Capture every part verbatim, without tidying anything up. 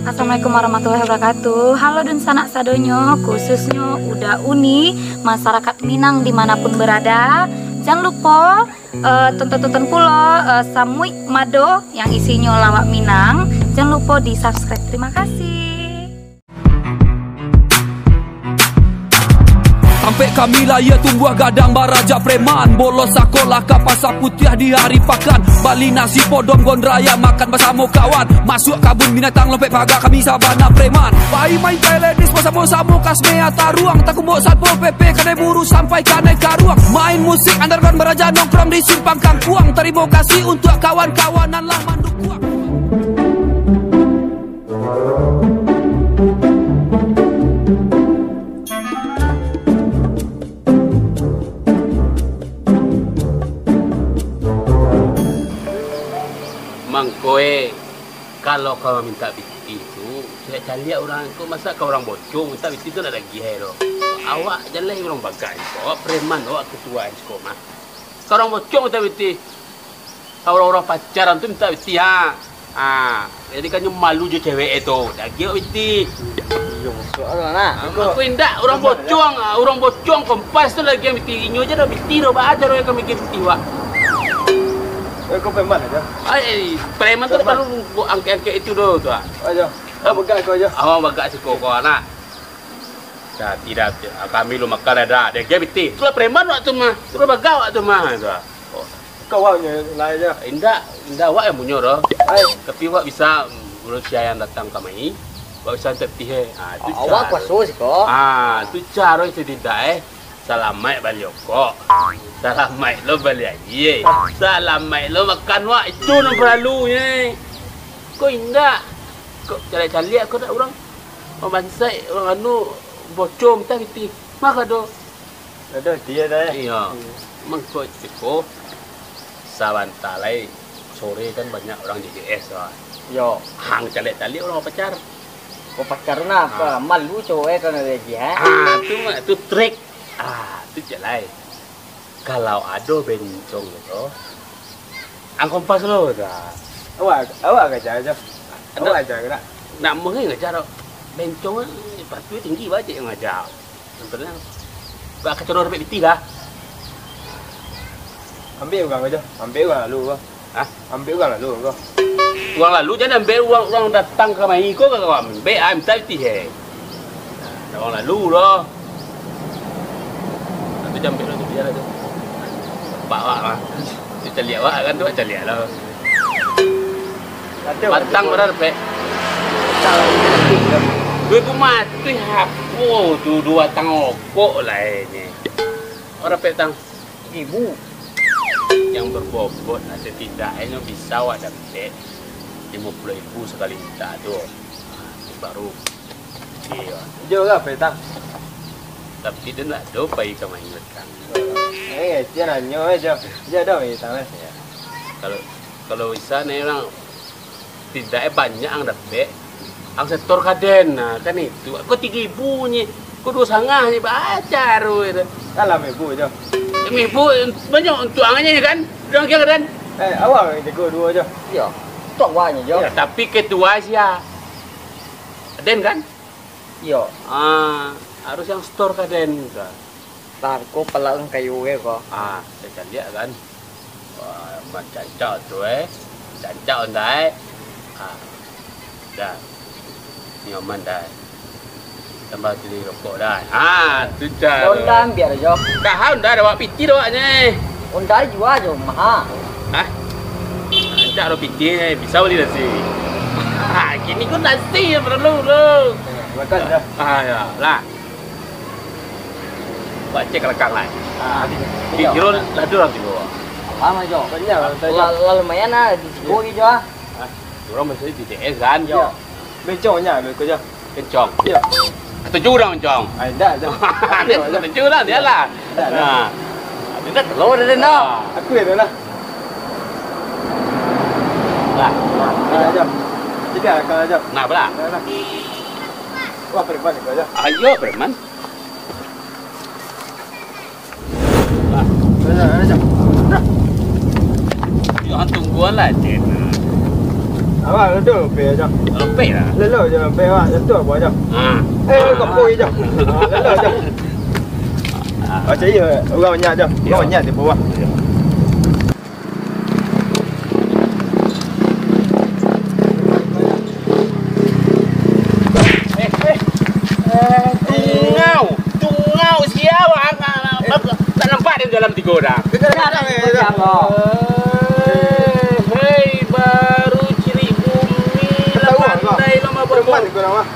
Assalamualaikum warahmatullahi wabarakatuh. Halo dunsanak sadonyo, khususnyo Uda Uni, masyarakat Minang dimanapun berada. Jan lupo, eh, tonton-tonton pulo, eh, Samuik Mado yang isinyo lawak Minang. Jan lupo di-subscribe. Terima kasih. Tampek kami lahia tumbuah gadang baraja preman. Bolos sakolah ka pasar putiah di hari pakan. Bali nasi podom gondraya makan basamo kawan. Masuak kabun binatang lompek paga kami sabana preman. Pai main teh ledis basamo-samo kasmea taruang. Takumbok satpol P P kanai buru sampai kanai karuang. Main musik underground baraja nongkrong di simpang kangkuang. Tarimo kasih untuak kawan-kawan nan lah mandukuang. Mangko e, kalau ka mamintak pitih tu, caliak-caliak urang ko, masa ka urang bocong mintak pitih tu nak dagiah e doh. Awak jaleh urang bagak siko, awak preman, awak ketua siko mah. Ka urang bocong mintak pitih. Ka urang-urang pacaran tu mintak pitih ha. Ha, jadi kan nyo malu jo cewek e tu. Dagiah awak pitih. Iyo, masuak lah nah. Ha, mako indak urang bocong, ha, urang bocong kompas tu lagi yang pitih. Inyo je dah pitih doh, baa caro kami pitih wak. Eh, kau preman aja. Ai, preman tu perlu angkek-angkek itu doh tu. Ha. Aja. Kau pegang kau aja. Awak bagak siko kau nah. Dah, tidak, kami lu makan dah. Dia game pitih. Itulah preman wak tu mah. Itulah bagak wak tu mah. Tu. Kau awak punya lah aja. Indak, indak awak yang punyo doh. Ai, Tapi awak bisa mm, manusia yang datang kamari, awak bisa mintak pitih eh. Ha, tu Awak caro. Kuaso siko. Ah, tu caro itu tidak eh. Salamaik bali okok. Salamaik lo bali aia. Salamaik lo makan wak. Itu nan paralu nyo. Kau indak. Kau caliak-caliak kau nak urang. Urang bansaik, urang anu bocor mintak pitih. Mah kado. ada dia dah. Eh. Iyo. Mangko ciko sabanta lai sore kan banyak urang J J S lah. Yo, Hang caliak-caliak urang pacar. kau pacar tu nah, apa? Malu cowok eh kalau nak gaji ha. Ah, tu mah tu trik. Ah, tu jalai. Kalau ado bencong tu, angkon pas lo tu. Awak awak aja aja. Awak aja kena. Nak mungkin ngajar bencong kan, patuh tinggi bajet yang ngajar. Yang penting, bak kacau orang pitih lah. Ambil orang aja. Ambil orang lalu kau. Hah? Ambil orang lalu kau. Urang lalu jan ambil urang, urang datang ka mai ko ka kau ambil ah minta pitih eh. Nah, urang lalu doh. Nah, tu jan ambil lah tu biar lah tu. Nampak awak lah. Tu caliak awak kan tu caliak lah. Batang bara dapek. Duit ku mati apo tu dua batang okok lah ini. Awak dapek tang. Ibu. Yang berbobot lah, setidaknyo bisa awak dapek limo puluah ribu sakali minta tu. Ha, tu baru. Iyo. Jauh lah petang. Tapi dia nak do pai ka main petang. Eh, dia nanyo eh jauh. Dia ada petang eh. Kalau kalau bisa ni orang tidak eh banyak yang dapek. Ang setor kaden, nah, kan itu. Kau tiga ribu ni, kau dua setengah ni, baca tu. Salam ibu jauh. Lima ribu banyak untuk ang ni kan? Orang kira kan? Eh, awak yang jago dua jauh. Yo. Tok wanya jo. Ya, tapi ketua sia. Den kan? Yo. Ah, harus yang setor kaden tu. Lah ko palaun kayu eh ko. Ah, saya caliak kan. Wah, aman cancak tu eh. Cancak onda eh. Ah, dah. Ni aman dah. Tambah tu rokok dah. Ha, tu cara. Honda ambil jo. Dah onda dah awak pitih dah awaknya eh. Honda jual jo maha. Hah? Cancak dah pitih eh. Bisa beli nasi. Ha, kini kau nasi yang perlu tu. Makan dah. Ah, ya lah. Buat cek kelakang lah. Ah, Di kiro lah tu orang tigo. Lama jo. Banyak lah tadi. Lah lah lumayan lah di siko jo ah. Orang biasanya di D S kan. Yo. Bencongnya ambil kau jauh. Kencong. Ya. Tujuh orang kencong. Ah, dah jauh. Dia setuju lah dia lah. Dah, dah. Nah. Dia dah telur dia dah. Aku itu lah. Lah. Dah jauh. Tidak akan jauh. Nah, belah. Dah, dah. Wah, preman kau jauh. Ayo preman. Dah, dah, dah jauh. Dah. Jangan tungguan lah, Cen. Awak redo lopeh je. Lopeh lah. Lelo je lopeh awak, jatuah buah je. Ha. Eh, kapui je. Ha, lelo je. Ha. Macam iya, urang banyak je. Urang banyak di bawah. Eh, eh. Eh, tungau. Tungau sia, Bang. Tak nampak di dalam tigo dah. Kadang-kadang, eh, Eh, hei, baru cilik bumi, lah pandai lo mabobok. Preman korang, ah.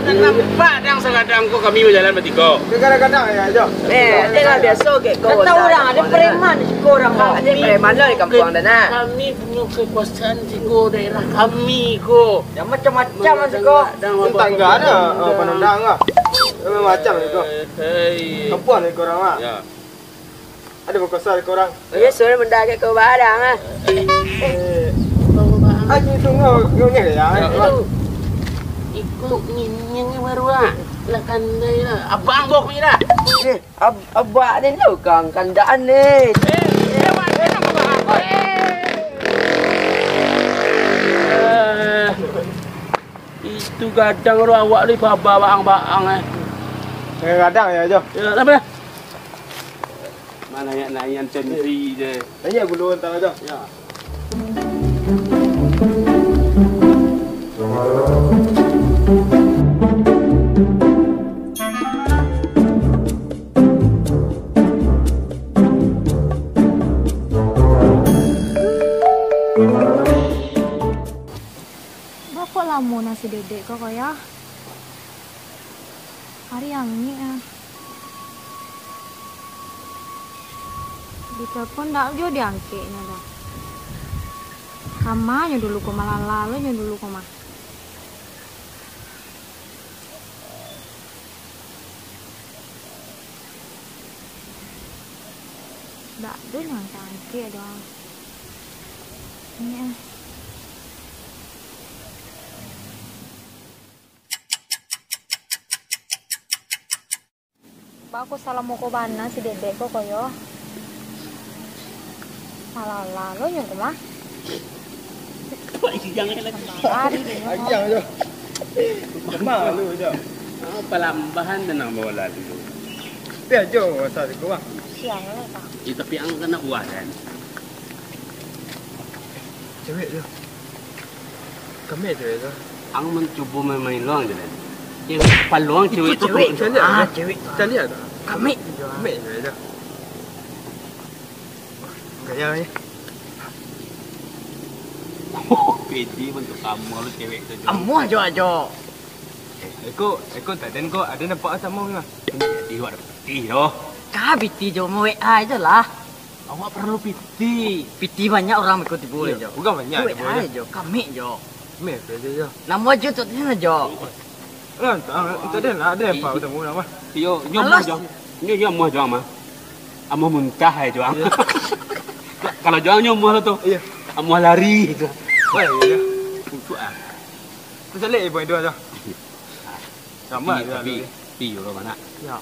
Tak nampak dang sagadang ko kami bajalan batigo. Kadang-kadang, ya, jo. Eh, adalah biaso kek ko. Tahu orang ada preman di siko orang, ah. Ada preman lah di kampuang dah, nah. Kami punyo kekuasaan siko daerah kami ko. Yang macam-macam lah siko. Tangga ada, oh, panandang lah. Macam-macam siko. Eh, hei. Kampuang siko orang, ah. Ya. Ada bakuasa di korang. Oh, ya, suruh mendagat kau barang, ah. Eh. Aji tu ngau, ngau ni ya. Ya, itu. Ikut nyinying ni baru, ah. Lah kandai lah. Abang bok ni dah. Eh, ab-, abak ni tu kang kandaan ni. Eh, eh, wak, eh, nama abang? Eh. Eh. Itu gadang tu awak ni baba baang-baang, eh. Eh, gadang ya, Jo. Ya, kenapa? Mana yang naian tensi je. Tanya gulu entah aja. Ya. Baa kok lamo nan si Dedek ko, ko yo? Ari angek ah. Ditelepon ndak juo diangkeknyo doh. Kama nyo dulu ko, malala lo nyo dulu ko mah. Ndak ado nyo angkek-angkek doh. Angek ah. Baa kok salamo ko bana si Dedek ko, ko yo? Malala lo nyo ko mah. Agiang ajo. Malu ajo. Ah, palambahan tenang bawa lalu. Tapi ajo rasa siko, Bang. Siang lah, Bang. Eh, tapi ang kana uah kan? Cewek tu. Kami cewek tu. Ang mancubo main-main luang je kan. Cewek paluang cewek tu. Cewek tu. Ah, cewek. Kita lihat tu. Kami. Kami cewek tu. Gaya ni. Pede bantuak kamu lo cewek tu. Amuah jo ajo. Eh, eko, eko taden ko ada nampak samo ni mah. Jadi awak ada piti doh. Ka piti jo, mau W A aja lah. Awak perlu piti. Piti banyak orang ikut tibo jo. Bukan banyak tibo jo. Kami jo. Kami jo. Namo aja tu, tu jo. Entah, entah dia lah, ada yang apa ketemu nama. Iyo, nyo mah jo. Nyo, nyo mah jo mah. Amuah muntah ai jo ang. Kalau jo ang nyo amuah lo tu. Iyo. Amuah lari tu. Wah, iyo. Untuk ah. Terus balik ibu itu aja. Sama tapi, tapi, tapi yo mana? Ya.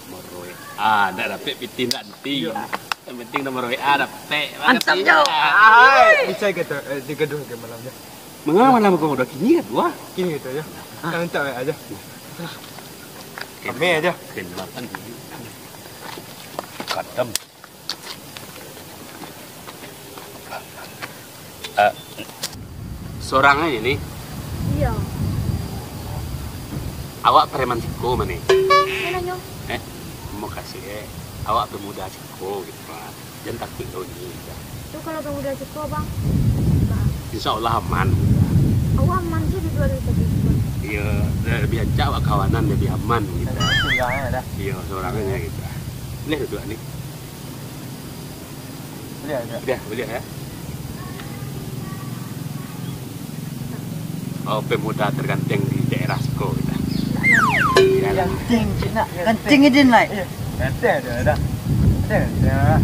Nomor W A, ndak dapek piti ndak nanti. Iyo. Yang penting nomor W A dapek. Mantap jo. Hai, bisa kita, eh, di gaduh ke malam ni. Manga malam ko udah kini kan dua? Kini gitu ya. Kan minta W A aja. Kami aja. Kenalan. Kadam. Eh, sorang aja ni. Iya. Awak preman siko mah ni? Mananyo? Eh, mau kasih eh. Awak pemuda siko gitu lah. Jangan takut kau ni. Tu kalau pemuda siko, Bang? Insya Allah aman. Awak aman tu di dua ribu tujuh belas. Iya, lebih acak awak kawanan, lebih aman gitu. Iya, sorang aja gitu. Boleh duduk ni. Boleh, boleh. Boleh, boleh ya. Oh, pemuda terganteng di daerah siko kita. Ganteng cik nak. Ganteng idin lai. Ganteng ada dah. Ada ganteng.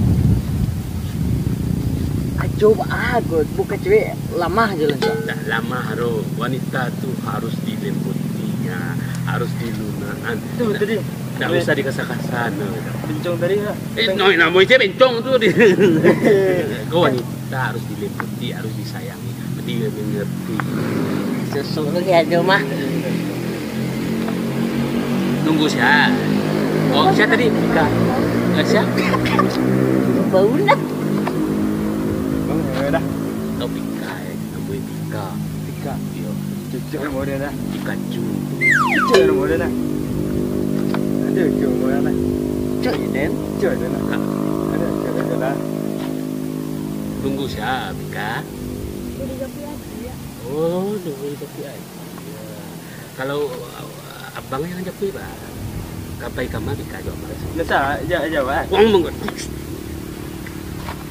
Ajo ah, bukan cewek lamah je lah. Tak lamah doh. Wanita tu harus dilembutinya, harus dilunakan. Tu tadi. Tak usah dikasar-kasar no. Bencong tadi lah. Eh, no, namo ije bencong tu di. Kau ni. Harus diliputi, harus disayangi, dimengerti. Susu tu dia tu mah. Nunggu sia? Oh, sia tadi? Pika. Eh, sia? Bau lah. Bang, ya dah. Tau Pika, eh. Ambo Pika. Pika. Iyo. Cucuk yang model dah. Pikachu. Cucuk yang model dah. Ada cucuk model dah. Cucuk ni, Den. Cucuk je lah. Ada cucuk je lah. Nunggu sia, Pika? Udah japuik aja, ya. Oh, nunggu japuik aja. Kalau, uh, abang yang japuik, bah. Kapai kama Pika jo abang? Biasa, aja, aja, bah. Wang mengko.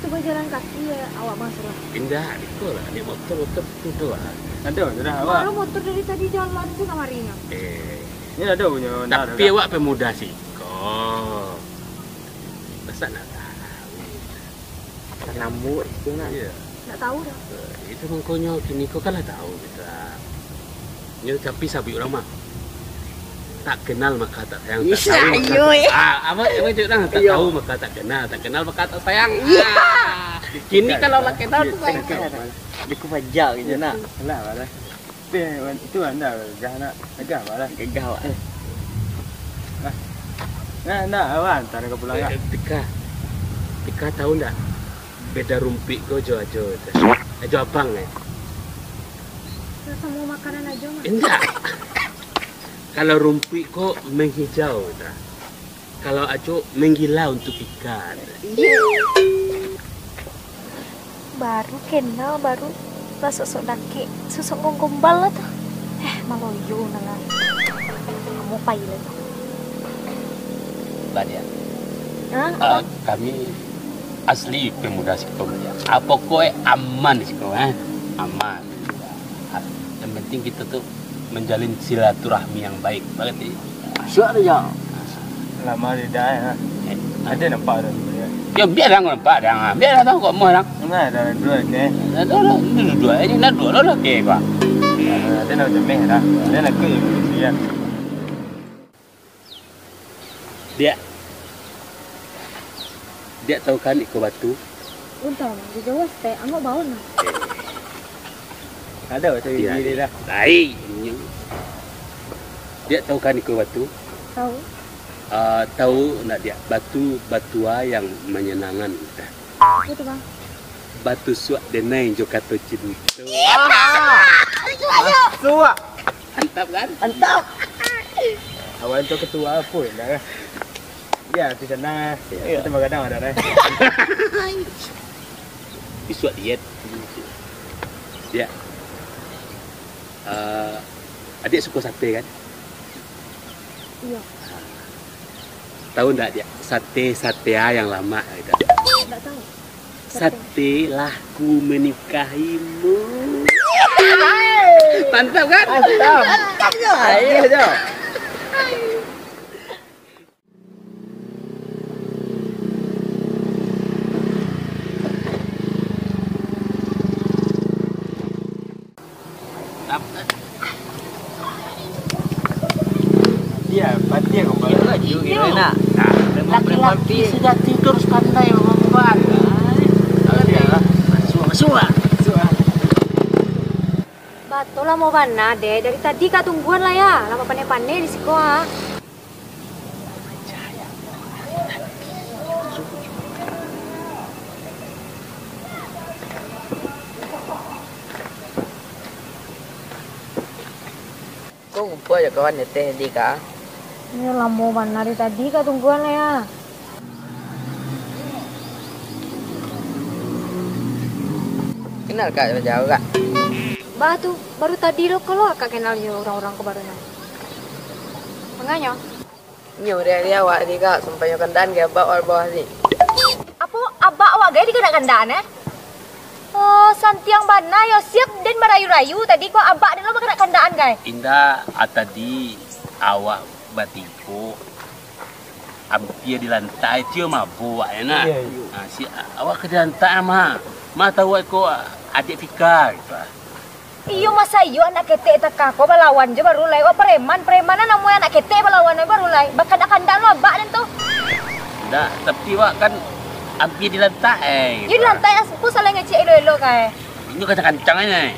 Tu bajalan kaki ya, awak bang salah. Indak, iko lah, naik motor, motor tu tu lah. Ada, sudah awak. Baru motor dari tadi jalan tu kamari nyo. Eh. Ini ada punya, ndak ada. Tapi awak pemuda siko. Masa nak tahu? Tanambu itu nak. Iya. Nak tahu dah. Eh, itu mangkonyo kini ko kan lah tahu kita. Nyo tapi sabuik urang mah. Tak kenal maka tak sayang, tak Bisa, tahu maka iyo, tak, eh. Ah, apa, apa cakap orang? Tak Iyo. tahu maka tak kenal, tak kenal maka tak sayang. Iya. Ah, kini Kan, kalau kan? lah kenal Iya, tu sayang. kan, kan. Dia ku pajak gitu nak. Lah, lah. Tapi itu anda gagah nak, gagah awak lah. Gagah awak. Nah, nah, awak hantar ka pulang Eh, lah. Tika, Tika tahu ndak beda rumpik ko jo ajo tu? Ajo abang eh. Samo makanan ajo mah. Indak. Kalau rumpik ko menghijau tu. Kalau ajo menggila untuk ikan. Iya. Baru kenal, baru lah sok-sok dakek, sok-sok gombal lah tu. Eh, maloyo nah lah. Kamu pai lah tu. Badia. Hah? Ah, Apa? kami asli pemuda siko, Badia. Apa kok eh, aman siko, eh? Aman. Ah, yang penting kita tu menjalin silaturahmi yang baik. Berarti Siap tu, Jang. Lama lidah ya. Ada nampak tu. Ya, biar lah nampak dah. Biar lah tahu kok mau dah. Nah, dah dua ke. Dah dua, dah dua. Ini dah dua lah ke kau. Ada nak jameh dah. Ada nak ke ya. Diak. Diak tahu kan iko batu? Untang, di Jawa stek, angok baun lah. Ada batu Iya, gigi dia dah. Baik. Diak tahu kan iko batu? Tahu. Ah, tahu ndak diak batu batua yang menyenangkan? Apa tu, Bang? Batu suak denai jo kato cinto. Masuk. Mantap kan? Mantap. Awak tu ketua apa ya? Ya, di sana. Ya. Kita magadang ada deh. Isuak diet. Ya. Eh, adik suka sate kan? Iya. Tahu ndak dia? Sate, sate yang lama gitu. Nggak tahu. Sate lah ku menikahimu. Mantap kan? Mantap. Mantap jo. Ayo jo. Iya, patia kepala. Itu laju kira nak. Laki-laki sejati itu harus pandai mamaafkan. Iya lah. Masuk, masuk lah. Masuk lah. Batua lamo bana, Dek. Dari tadi ka tungguan lah ya. Lamo pandai-pandai di siko ah. Ko kumpua jo kawan di ateh tadi ka? Iyo, lamo bana dari tadi ka tungguan lah ya. Kenal ka jo Kak? Bah tu, baru tadi lo kalau Akak kenal jo urang-urang ko baru nyo. Manganyo? Nyo, dari awak tadi, Kak, sampai nyo kandaan, Kak, abak awak bawah tadi. Apo abak awak gai di kandak-kandak, eh? Oh, santiang bana yo, siap den barayu-rayu, tadi ko abak den lo bakandak-kandakan gai. Indak, ah, tadi awak batigo ampia di lantai, cio mabok awak, yo nak? Iyo, iyo. Ah, si, awak ka di lantai, mah. Mah tahu awak ko, adiak Pika, gitu. Iyo, masa iyo anak ketek takah ko balawan jo baru lai. Wak preman, preman lah namo anak ketek balawan jo baru lai. Bakandak-kandak lo abak den tu. Ndak, tapi wak kan Ampia di lantai, eh. Yo di lantai, as-, ko salah ngecek elo-elo, kai. Inyo kancang-kancang, eh.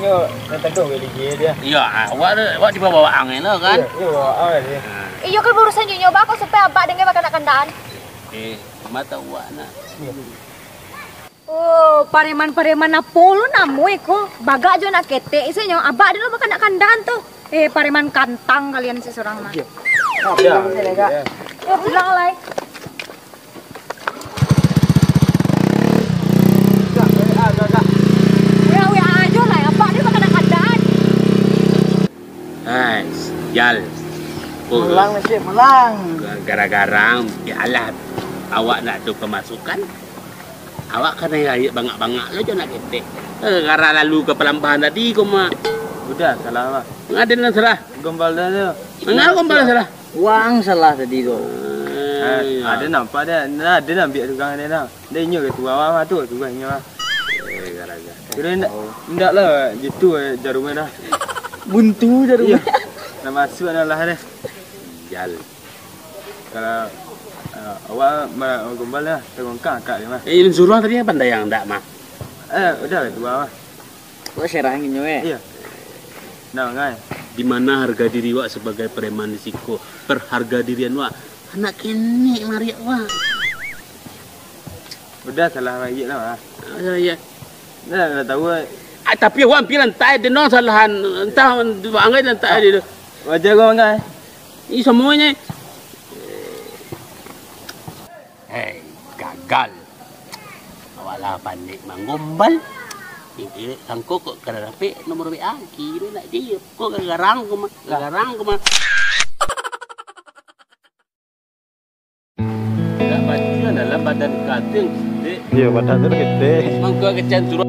Yo, nan tangkok gigi dia. Iyo, ah, awak, awak di bawah ang, eh, lo, kan? Iyo, iyo, bawah ang dia. Ah. Iyo, kan barusan nyo nyoba kok sampai abak dengke bakanak-kanakan. Eh, mata awak, nak. Iyo. Oh, pareman-pareman apo lo namo iko? Bagak jo anak ketek, isinyo abak dulu bakanak-kanakan tu. Eh, pareman kantang kalian surang mah. Iyo. Yo, pulang lai. Wea, wea ajo lai, abak dulu bakanak-kanakan. Hai, sial. Oh, pulang, Cik, pulang. Gara-gara, ya alah, awak ndak ado pamasukan. Awak kanai raik bangak-bangak lo jo anak ketek. Gara-gara lalu ka palambahan tadi ko mah. Udah, salah, Bang. Ngaden nan salah. Gombal dah tu. Manga gombal salah? Wang salah tadi tu. Eh, ado nampak dah. Nah, ado nampak tukang ado nah. Dah inyo ke tu awak mah tu, tukang inyo mah. Eh, gara-gara. Kira ndak, ndak lah, jitu, eh, jarumnyo dah. Buntu jarumnyo. Iyo. Nak masuak dah lah dah. Sial. Kalau, eh, awak ma-, gombal lah, tangguangkan akak dia mah. Eh, Ilun Suruang tadi pandai yang ndak mah? Eh, udah lah, tua mah. Kok serang inyo, eh? Iyo. Nah, ngai. Di mana harga diri wak sabagai preman di siko? Perharga dirian wak. Anak kenek mariak wak. Udah salah lagi lah, ah. Ah, salah, iyo. Dah, dah tahu, eh. Ah, tapi awak ampia lantai, dia nang salahan. Antah, anggai lantai dia tu. Wajar kau anggai. Ih, samuanyo. Hei, gagal. Awak lah pandai manggombal. Ih, sangko kok kada dapek nomor W A, kiro nak dia. Kok gagarang ko mah, gagarang ko mah. Nak baca dalam badan kating, dek. Iyo, badan tu ketek. Mangko kecen suruah.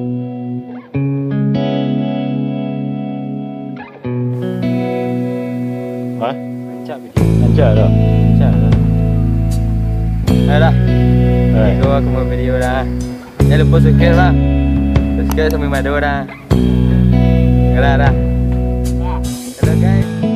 Hah? Rancak video. Rancak dah. Rancak dah. Dah dah. Eh. Iko aku mau video dah. Jangan lupa subscribe lah. Subscribe sampai mado dah. Dah dah.